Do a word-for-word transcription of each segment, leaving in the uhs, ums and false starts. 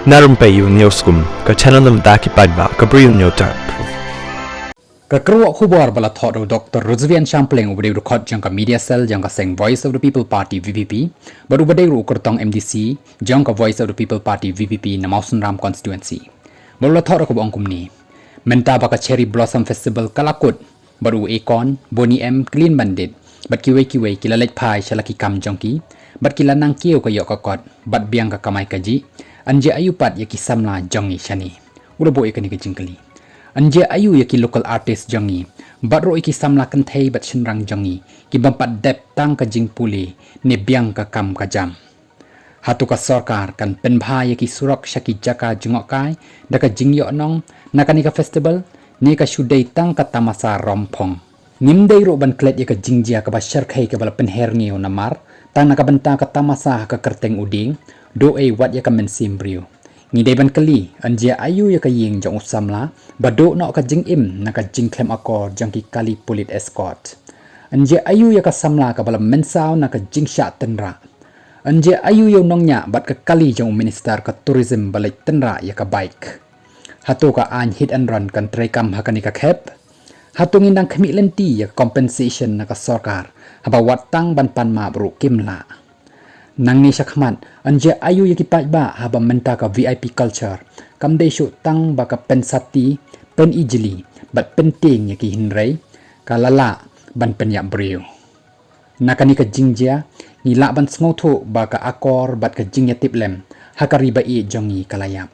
Na rympei ïa u News Kum, ka channel na bynta ki paidbah, ka Bri u News Tap. Ka kyrwoh khubor ba la thoh da u Doctor Rujuvian Shangpliang, uba dei u dkhot jong ka media cell jong ka seng Voice of the People Party, V P P, bad uba dei ruh u kyrtong M D C jong ka Voice of the People Party, V P P, na Mawsynram constituency. Bad u la thoh da kaba ong kumne: Mynta ba ka Cherry Blossom Festival ka la kut, bad u Akon, Boney M, Clean Bandit, bad kiwei kiwei ki la leit phai sha la ki kam jong ki, bad ki la nang kiew ka ïoh ka kot, bad biang ka kamai kajih, yn jia aïu pat ïa ki samla jong ngi shane? U la buh ïa kane ka jingkylli. Yn jia aïu ïa ki local artist jong ngi, bad ruh ïa ki samla kynthei bad shynrang jong ngi, ki bym pat dep tang ka jingpule ne biang ka kam ka jam? Hato ka sorkar kan pynbha ïa ki surok sha ki jaka jngohkai da ka jingïohnong na kane ka festival, ne ka shu dei tang ka tamasa romphong? Ngim dei ruh ban klet ïa ka jingjia kaba shyrkhei kaba la pynher ngi u namar tang na ka bynta ka tamasa ha ka kyrteng u dieng, duh ei wat ïa ka mynsiem briew. Ngi dei ban kylli, yn jia aïu ïa ka ïing jong u samla ba duh noh ka jingim na ka jingkhlem akor jong ki kali pulit escort? Yn jia aïu ïa ka samla kaba la mynsaw na ka jingshah tynrah? Yn jia aïu ïa u nongñiah bad ka kali jong u minister ka tourism ba leit tynrah ïa ka bike? Hato ka aiñ hit and run kan treikam ha kane ka khep? Hato ngin dang khmih lynti ïa ka compensation na ka sorkar haba wat tang ban pan map ruh kim lah? Nangne shakhmat, yn jia aïu ïa ki paidbah haba mynta ka V I P culture kam dei shuh tang ba ka pynsati, pynijli bad pyntieng ïa ki, hynrei ka la lah ban pynïap briew? Na kane ka jingjia, ngi lah ban sngewthuh ba ka akor bad ka jingïatiplem ha ka ri ba ïeit jong ngi ka la ïap.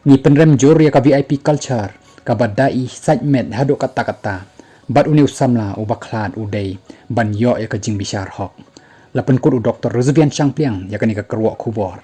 Ngi pynrem jur ïa ka V I P culture kaba da i sait met haduh katta katta, bad une u samla uba khlad u dei ban ïoh ïa ka jingbishar hok. La pynkut u Doctor Rujuvian Shangpliang ïa kane ka kyrwoh khubor